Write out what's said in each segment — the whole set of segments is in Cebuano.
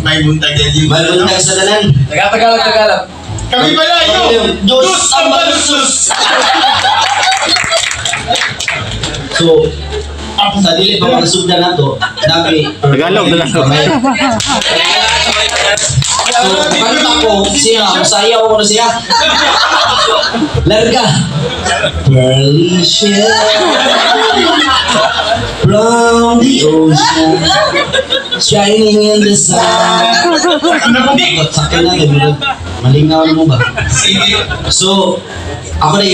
May buntag yan. May buntag sa tanan. Tagalog, Tagalog. Kami pala ito! Diyos Diyos ang balusus! So, sa dili pa makasugdan nato, nabi Tagalog, Tagalog. So, kanta ko siya, masayaw ko na siya. Larga. Pearly shell from the ocean, shining in the sun. Sakit na, ganun. Malingaw na mo ba? Sige. So, ako na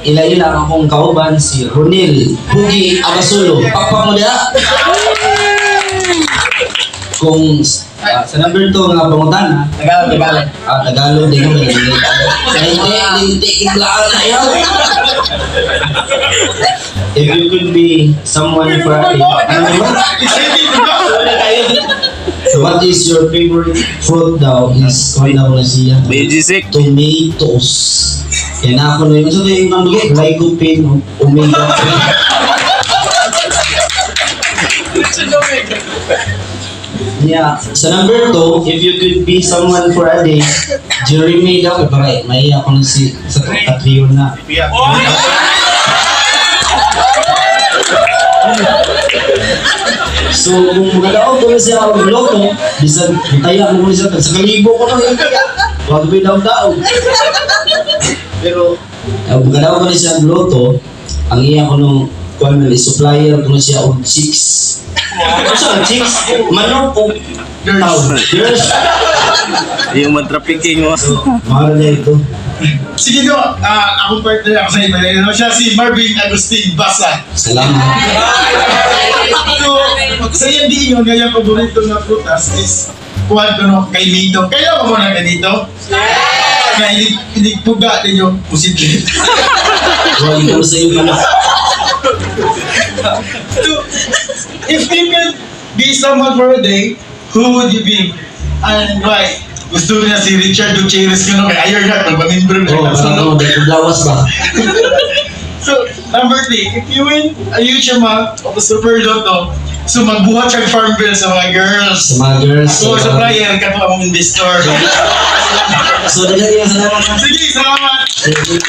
ila-ila akong kauban si Ronel Pugi Abasulo. Pakpak mo diha. Kung sa number 2 nga pangutana, Tagalog, Tagalog. Ah, Tagalog din ko. Hindi, hindi, iglaan na yun. If you could be someone for a day, ano ba? Excited ba? What is your favorite fruit daw is kung daw na siya. Basic. Tomatoes. Yan ako na yun. So, yung ibang bagay, lycopene, omega 3. Yeah. Sa number 2, if you could be someone for a day, Jeremy daw, pare, may ako na si sa Catriona. So, kung magadaog ko na siya og loto, bisan taya mo ko siya sa kalibo ko na kaya. Wag ba daw daog. Pero magadaog ko na siya og loto, ang iya ko nung kuan man is supplier ko na siya og chicks. Ano sa chicks? Manok o tao. Girls. Yung man-trafficking mo. So, mahal na ito. Sige no, akong partner ako sa iba. Ano siya si Marvin Agustin Basa. Salamat. So, sa iyang diingon, nga iyang paborito nga prutas is kuwan ko no, kay Mito. Kailan mo na ganito? Nga ilig, iligpuga ninyo, pusidlit. Wag ko sa iyo manok. So, if you could be someone for a day, who would you be? And why? Gusto niya si Richard Gutierrez ko no, kay Iron Heart, magpamimbro na Oh, siya. parang ano, dahil lawas ba? So, number 3, if you win a huge amount of the Super Lotto, so magbuhat siya farm bill sa mga girls. Sa mga girls. So, supplier ka to among investor. So, daghan yung salamat. Sige, salamat! Thank you.